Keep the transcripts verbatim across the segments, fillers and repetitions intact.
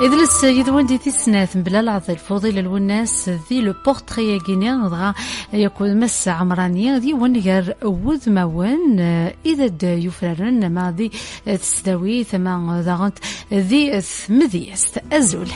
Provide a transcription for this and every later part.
Idles yid-wen di tis snat mebla leɛḍil, Fuḍil Lwennas di le portrait-agi-nni, dɣa yakk d Mass Ɛemrani, d yiwen gar wudmawen, eh, i d ad yufraren ama di, eh, tesdawit ama, eh, daɣen di, eh, tmedyazt. Azul.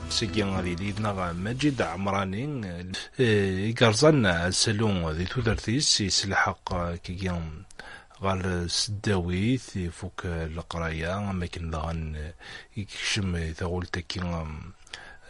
Seg-a ad yili yid-neɣ Maǧid Ɛemrani, eh, i yerẓan asalu di tudert-is, yesselḥeq, eh, akkagi ɣer tesdawit, ifuk, eh, leqraya, am akken daɣen, eh, i yekcem i taɣult-agi,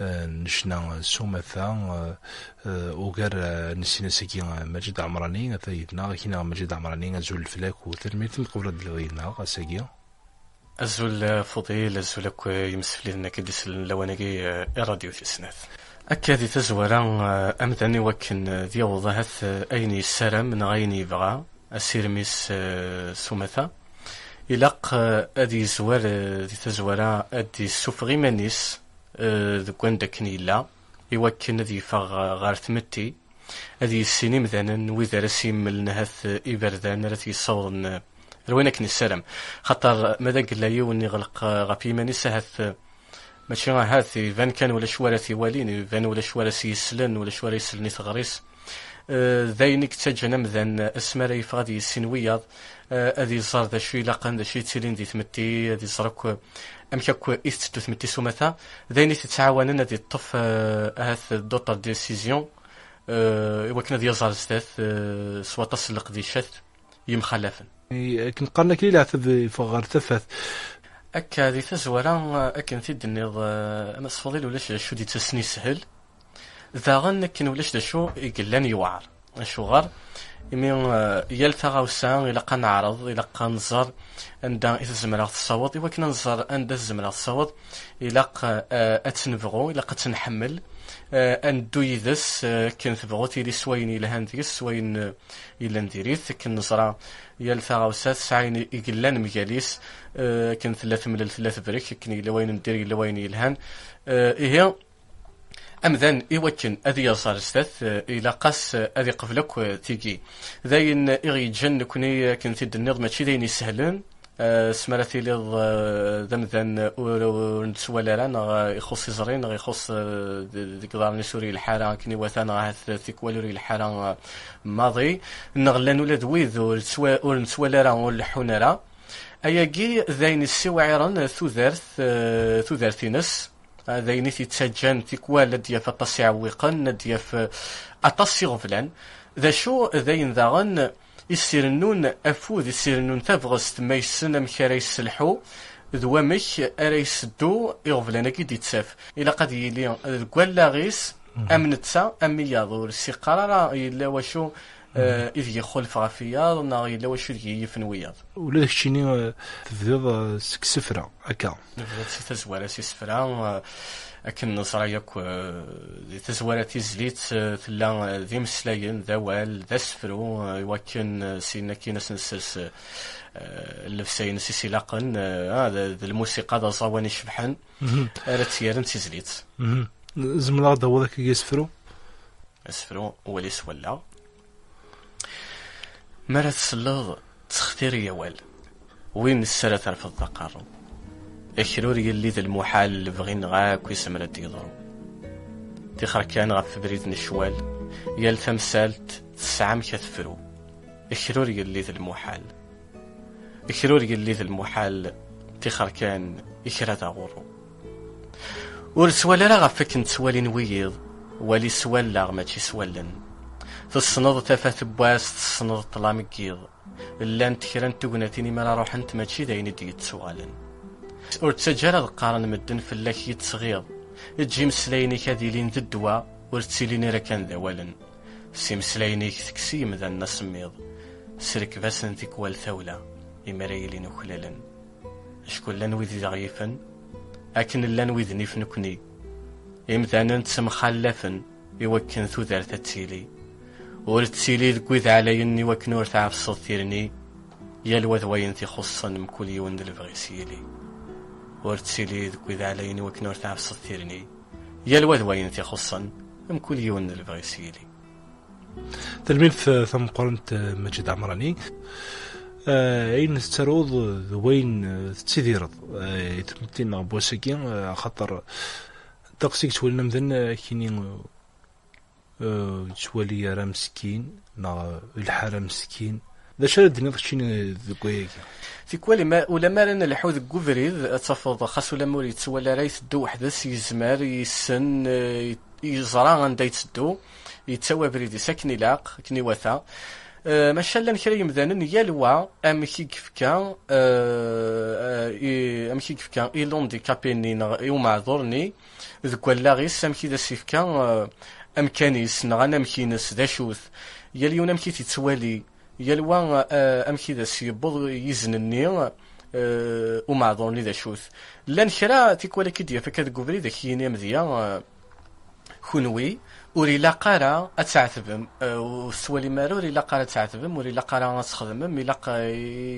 eh, n ccna s umata, eh, eh, ugar, eh, nessin ass-agi, eh, Maǧid Ɛemrani, ata yid-neɣ, akkin-a Maǧid Ɛemrani, azul fell-ak, u tanemmirt imi tqebleḍ ad d-tiliḍ yid-neɣ ass-agi. Azul, eh, Fuḍil, azul akk, eh, imsefliden akk i d-isellen lawan-agi, eh, i Radio Tis Snat. Akka di tazwara, eh, amdan i wakken, eh, ad yaweḍ ahat, eh, ayen yessaram neɣ ayen yebɣa, asirem-is, eh, s umata, ilaq, eh, ad yezwar, eh, di tazwara ad d-yessufeɣ iman-is, eh, deg wanda akken yella, i wakken ad yeffeɣ, eh, ɣer tmetti, ad yissin imdanen wid ara s-yemmlen ahat, eh, iberdan ara t-yessawḍen, eh, ar wayen akken yessaram. Xaṭer, eh, ma d agella yiwen iɣleq, eh, ɣef yiman-is, ahat, eh, mačči ahat, iban kan ulac wara t-iwalin, iban ulac wara s-yeslen, ulac wara yeslen i teɣri-s. Eh, d ayen i yettaǧǧan amdan, eh, asmi ara yeffeɣ ad yissin wiyaḍ, eh, ad iẓer d acu ilaqen, d acu yettilin di tmetti, ad iẓer akk, eh, amek akk i tetteddu tmetti s umata. D ayen i t-yettɛawanen ad yeṭṭef, eh, ahat d'autres décisions, eh, i wakken ad yaẓ ar zdat, eh, s waṭas n leqdicat yemxalafen. I, akken qqaren akli leɛtab yeffeɣ ɣer tafat. Akka, di tazwara, eh, akken t-id-tenniḍ, eh, a Mass Fadil, ulac d acu d-yettasen yeshel. Daɣen, akken ulac d acu i yellan yewɛer. Acuɣer? Imi, eh, yal taɣawsa ilaq ad neɛreḍ, ilaq ad nẓer anda i tzemreɣ tessaweḍ. I wakken ad nẓer anda tzemreɣ tessaweḍ, ilaq, eh, ad tt-nebɣu, ilaq ad tt-nḥemmel, eh, ad neddu yid-s, eh, akken tebɣu tili s wayen yelhan deg-s, s wayen, eh, yellan diri-t, akken neẓra yal taɣawsa tesɛa ayen i yellan mgal-is, eh, akken tella temlel, tella tebrek, akken yella wayen n dir, yella wayen yelhan. Eh, ihi, amdan i wakken ad yaẓ ar zdat, eh, ilaq-as, eh, ad iqbel akk, eh, tigi. D ayen i ɣ-yeǧǧan nekni, akken t-id-tenniḍ, mačči d ayen isehlen. Eh, s mi ara tiliḍ, eh, d amdan ur, ur nettwali ara, neɣ, eh, ixuṣ iẓri, neɣ ixuṣ, eh, d-, deg iḍarren-is ur yelḥa ara akken iwata, neɣ ahat tikwal ur yelḥa ara, eh, maḍi, neɣ llan ula d wid ur nettwa-, ur nettwali ara, ur leḥḥun ara. Ayagi d ayen yessiwɛiren tudert, eh, tudert-ines. Ah, d ayen i t-yettaǧǧan tikwal ad d-yaf aṭas iɛewwiqen, ad d-yaf, eh, aṭas iɣeblan. D acu, d ayen daɣen i s-irennun afud, i s-irennun tabɣest, ma yessen amek ara yesselḥu, d wamek ara yesseddu iɣeblan-agi d-ittaf. Ilaq ad yili deg wallaɣ-is, mhm, am netta, am wiyaḍ, ur s-iqqar ara yella wacu, eh, ideg ixulef ɣef wiyaḍ, neɣ yella wacu ideg iyi-yifen wiyaḍ. Ula d keččini, eh, tebdiḍ, eh, seg sefra, akka. Nebda si tazwara s isefra, eh, akken neẓra yakk, eh, di tazwara tizlit, eh, tella, eh, d imeslayen, d awal, d asefru, eh, iwakken, eh, sin akin ad s-nessers, eh, llebsa-ines i s-ilaqen, eh, ah, d, d lmusiqa, d aẓawan icebḥen, mhm, ara tt-yerren d tizlit. Mhm. Zemreɣ ad d-awiḍ akkagi asefru? Asefru, wali s wallaɣ. Mi ara tselleḍ, ttextir i awal. Win s ara terfeḍ d aqerru. Akrur yelli d lmuḥal, lebɣi-nneɣ akk izmer ad d-yeḍru. Tixer kan ɣef ubrid n ccwal, yal tamsalt tesɛa amek ad tefru. Akrur yelli d lmuḥal. Akrur yelli d lmuḥal, tixer kan i kra d aɣurru. Ur ttwali ara ɣef akken ttwalin wiyiḍ, wali s wallaɣ mačči s wallen. Tessneḍ tafat n wass, tessneḍ ṭṭlam n yiḍ. Llant kra n tegnatin imi ara ruḥent mačči d ayen i d-yettuɣalen. Ur ttaǧǧa ara ad qqaren medden fell-ak yettɣiḍ. Eǧǧ imeslayen-ik ad ilin d ddwa, ur ttilin ara kan d awalen. S imeslayen-ik tekkes i yemdanen asemmiḍ. Srekb-asen tikwal tawla, imi ara ilin uklalen. Acku llan wid i d aɣ-yifen, akken llan wid n yif nekni. Imdanen ttemxallafen i wakken tudert ad tili. Ur ttili deg wid ɛlayen i wakken ur tɛefseḍ tirni. Yal wa d wayen t-ixuṣṣen, mkul yiwen d lebɣi-s yili. Ur ttili deg wid ɛlayen i wakken ur tɛefseḍ tirni. Yal wa d wayen t-ixuṣṣen, mkul yiwen d lebɣi-s yili. Tanemmirt, eh, tameqqrant, eh, Maǧid Ɛemrani. Eh, ayen tettaruḍ d wayen, eh, tettidireḍ, eh, i tmetti-nneɣ n wass-agi, eh, axaṭer ddeqs i yettwalin amdan, eh, akini, eh, yettwali ara meskin, neɣ lḥara meskin. D acu ara d-tiniḍ keččini deg wayagi? Tikwal, ma, ulamma ara nelḥu deg ubrid, ad tafeḍ xas ulamma ur yettwali ara, iteddu weḥd-s, yezmer, yessen, eh, yeẓra anda yetteddu, yettawi abrid-is akken ilaq, akken iwata. Eh, maca llan kra yemdanen, yal wa amek i yefka, eh, eh, i, amek i yefka i l'handicapé-nni neɣ i umeɛdur-nni deg wallaɣ-is, amek i d as-yefka, eh, amkan-is neɣ anamek-ines d acu-t. Yal yiwen amek i t-yettwali, yal wa, eh, amek i d as-yewweḍ yizen-nni, eh, umeɛdur-nni d acu-t. Llan kra tikwal akka i d-yaf akka deg ubrid, ak-yini amedya, eh, kunwi ur ilaq ara ad tɛetbem, eh, ur tettwalim ara ur ilaq ara ad tɛetbem, ur ilaq ara ad txedmem, ilaq,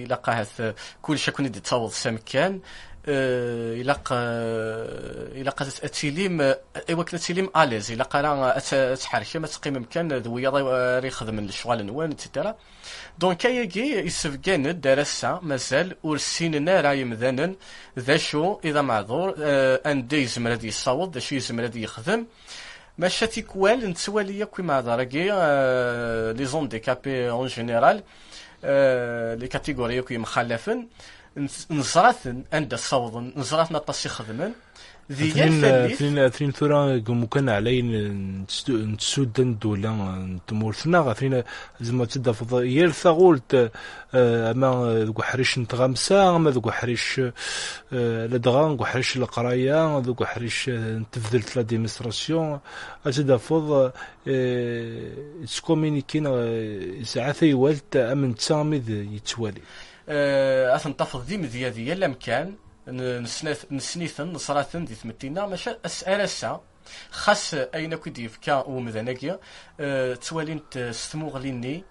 ilaq ahat, eh, kullec ad ken-id-ittaweḍ s amekkan, eh, ilaq, eh, ilaq ad, ad tilim, eh, i wakken ad tilim à l'aise, ilaq ara ad t-, ad tḥerkem, ad teqqimem kan d wiyaḍ ara ixedmen lecɣal-nwen, et cetera. Donc, ayagi yessebgan-d ar ass-a, mazal ur ssinen ara yemdanen d acu i d ameɛdur, eh, anda yezmer ad yessaweḍ, d acu yezmer ad yexdem. Maca tikwal nettwali akk imeɛdar-agi, eh, les handicapés en général, eh, les catégories akk yemxalafen, n-, neẓra-ten anda ssawḍen, neẓra-ten aṭas i xedmen. Di yal tallit. Atnin, atnin tura deg umukan ɛlayen n tsu-, n tsuda n ddula n tmurt-nneɣ, atnin tzemreḍ ad tafeḍ yal taɣult, eh, ama deg uḥric n tɣamsa, ama deg uḥric, eh, ladɣa deg uḥric n leqraya, deg uḥric, eh, n tebdelt, l'administration, ad tafeḍ, eh, yettkominikin, eh, yesɛa taywalt am netta am wid yettwali. Eh, ad ten-tafeḍ d imedya di yal amkan, n-, nesnat-, nessen-iten, neẓra-ten di tmetti-nneɣ, maca as-, ar ass-a, xas ayen akk i d-yefka umdan-agi, eh, ttwalin-t s tmuɣli-nni,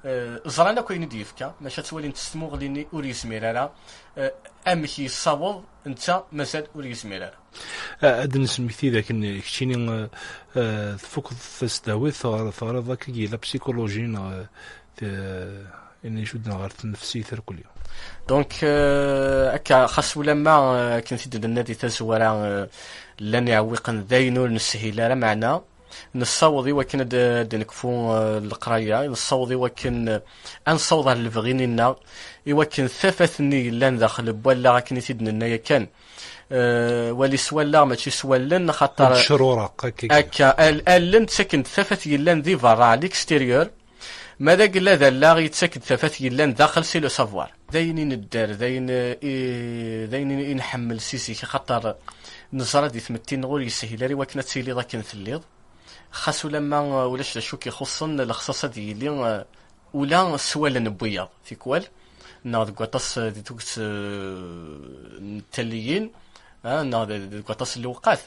eh, ẓran akk ayen i d-yefka, maca ttwalin-t s tmuɣli-nni ur yezmir ara, eh, amek yessaweḍ, netta mazal ur yezmir ara. Eh, ad d-nesmekti dakken keččini, eh, eh, tfukeḍ tasdawit, teɣr-, teɣriḍ akka i la psychologie neɣ, eh, te-, ayen icudden ɣer tnefsit irkelli. Donc, euh, akka, xas ulamma, euh, akken t-id-nenna di tazwara, euh, llan iɛewwiqen d ayen ur neshil ara, meɛna nessaweḍ i wakken ad, ad d-nekfu, euh, leqraya, nessaweḍ i wakken, euh, ad nessaweḍ ɣer lebɣi-nni-nneɣ, i wakken tafat-nni yellan daxel n wallaɣ, akken i t-id-nenna yakan, euh, wali s wallaɣ, mačči s wallen, axaṭer ad tecruraq, akka. Akka, al-, allen ttaken-d tafat yellan di berra, à l'extérieur, ma d agella d allaɣ yettak-d tafat yellan daxel, c'est le savoir. D ayen i nedder, d ayen, eh, i, d ayen i nḥemmel si zik, axaṭer neẓra di tmetti-nneɣ ur yeshil ara i wakken ad tiliḍ akken telliḍ. Xas ulamma, eh, ulac d acu k-ixuṣṣen, lexṣaṣ ad yili, eh, ula s wallen n wiyaḍ, tikwal, neɣ deg waṭas, eh, di tuget, eh, n talliyin, ah, neɣ d-, deg waṭas n lewqat.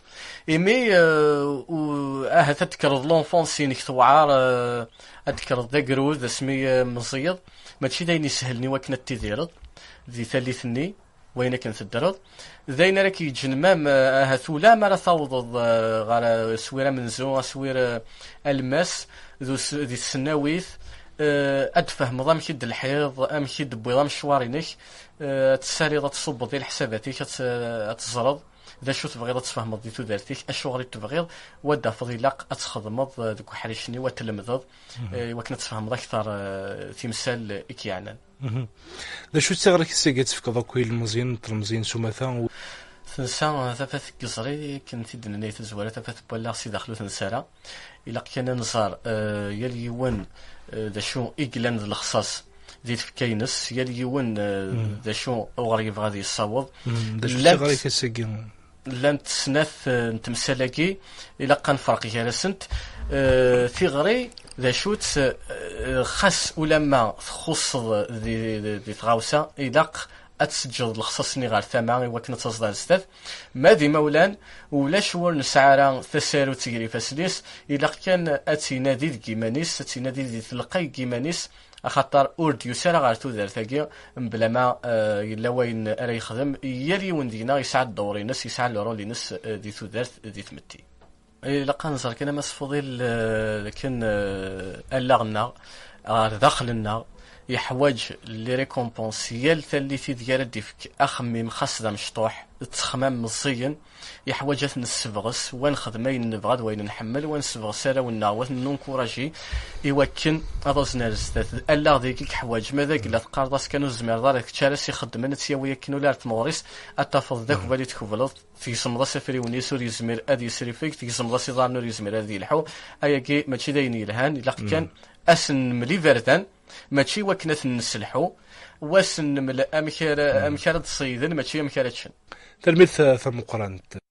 Imi, eh, u-, ahat ad d-tekkreḍ l'enfance-inek tewɛer, eh, ad d-tekkreḍ d agrud asmi, eh, meẓẓiyeḍ, mačči d ayen isehlen i wakken ad tidireḍ di tallit-nni, wayen akken teddreḍ. D ayen ara k-yeǧǧen mam, eh, ahat ula mi ara tawḍeḍ, eh, ɣer, eh, aswir amenzu, aswir, eh, alemmas, d us-, di tesnawit, eh, ad d-tfehmeḍ amek i d-telḥiḍ, amek i d-tewwiḍ amecwar-inek, eh, ad tessariḍ, ad tṣubbeḍ i leḥsabat-ik, ad t-, ad teẓreḍ d acu tebɣiḍ ad tfehmeḍ di tudert-ik, acuɣer i tebɣiḍ, u ad d-tafeḍ ilaq ad txedmeḍ, eh, deg uḥric-nni, u ad tlemdeḍ, eh, i wakken ad tfehmeḍ akteṛ, eh, timsal i k-yeɛnan. D acu d tiɣri-k i tefkeḍ akk i yilmeẓyen n tlemẓiyin s umata? Tensa, eh, tafat n yiẓri, akken t-id-nenna i tazwara, tafat n wallaɣ si daxel ur tensa ara. Ilaq kan ad nẓer, eh, yal yiwen, eh, d acu i yellan d lexṣaṣ di tfekka-ines, yal yiwen, eh, d acu uɣer yebɣa ad yessaweḍ. D acu d tiɣri-k ass-agi? Llant snat, eh, n temsal-agi, ilaq ad nefreq gar-asent. Eh, tiɣri, d acu-tt, eh, xas ulamma txuṣṣeḍ di, di, di tɣawsa, ilaq ad tseǧǧeḍ lexṣaṣ-nni ɣer tama i wakken ad taẓeḍ ar zdat. Ma d imawlan, ulac wur nesɛi ara tasarut gar ifassen-is, ilaq kan ad tinadi deg yiman-is, ad tinadi di telqay deg yiman-is, axaṭer ur d-yusi ara ɣer tudert-agi mebla ma, eh, yella wayen ara yexdem. Yal yiwen deg-neɣ yesɛa ddewr-ines, yesɛa le rôle-ines, eh, di tudert, di tmetti. Ilaq ad nẓer kan a Mass Fudil, eh, d akken, eh, allaɣ-nneɣ, ɣer daxel-nneɣ, Yeḥwaǧ les récompenses, yal tallit ideg ara d-ifk axemmim xas d amecṭuḥ, d ttexmam meẓẓiyen. Yeḥwaǧ ad t-nessebɣes, wa nexdem ayen nebɣa d wayen nḥemmel, wa nessebɣes arraw-nneɣ, wa t-nennunkuraji i wakken ad aẓen ar zdat. Allaɣ deg i yeḥwaǧ, ma d agella teqqareḍ-as kan ur tezmireḍ ara, d kečč ara s-ixeddmen, ad tt-yawi akken ula ar tmeɣri-s, ad tafeḍ d akbal i tkebleḍ, tgezmeḍ-as afriwen-is ur yezmir ad yesrifeg, tgezmeḍ-as iḍarren ur yezmir ad yelḥu. Ayagi mačči d ayen yelhan, ilaq kan ad sen-nmel iberdan, mačči wakken ad ten-nesselḥu, wa sen-nmel amek ara, amek ara d-ṣeyden, mačči amek ara ččen. Tarmit, eh, tameqqrant.